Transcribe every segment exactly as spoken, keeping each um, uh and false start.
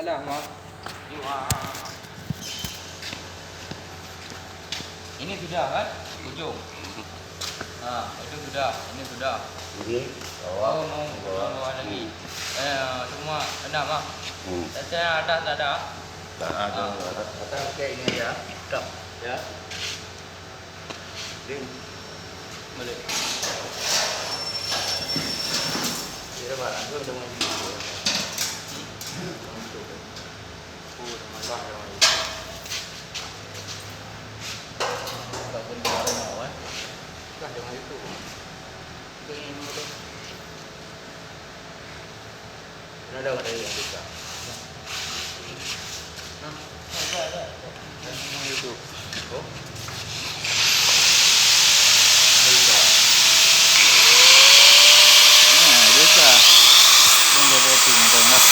Alah, Mak. Yuk, ah. Ini sudah, kan? Ujung. Ha, itu sudah, ini sudah. Ini? Oh, mau, mau bawah lagi. Eh, semua enam, ah. Hmm. Saya atas tak ada. Tak ada. Ah. Atas, atas, okey, ini aja. Stop, ya. Din. Boleh. Kira barang tu dengan video. Oh, dah masak dah. Tak boleh barang awal. Dah dengan itu. Itu yang mana tu? Kenapa ada yang buka? Nah, ada, ada. Yang mana itu? Oh. Buka. Nah, buka. Yang ada itu, macam lah.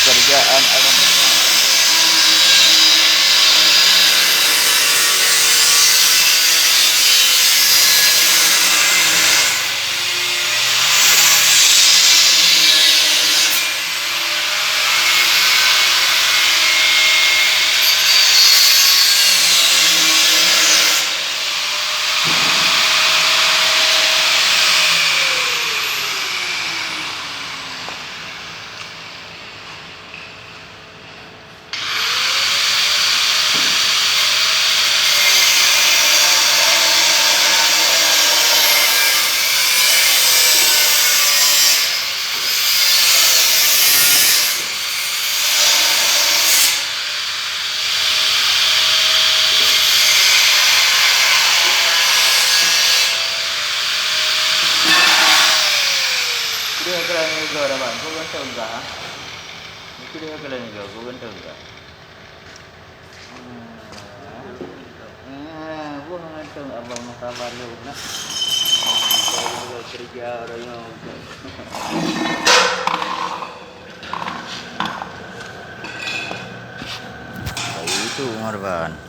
Pekerjaan Abang Besar. Sudah kalian juga dah bang, kau kan tahu juga, ha? Sudah kalian juga, kau kan tahu juga. Hmm. Hmm, wah, ngantung abang masalah lu nak. Kalau kerja orang yang Itu Marwan.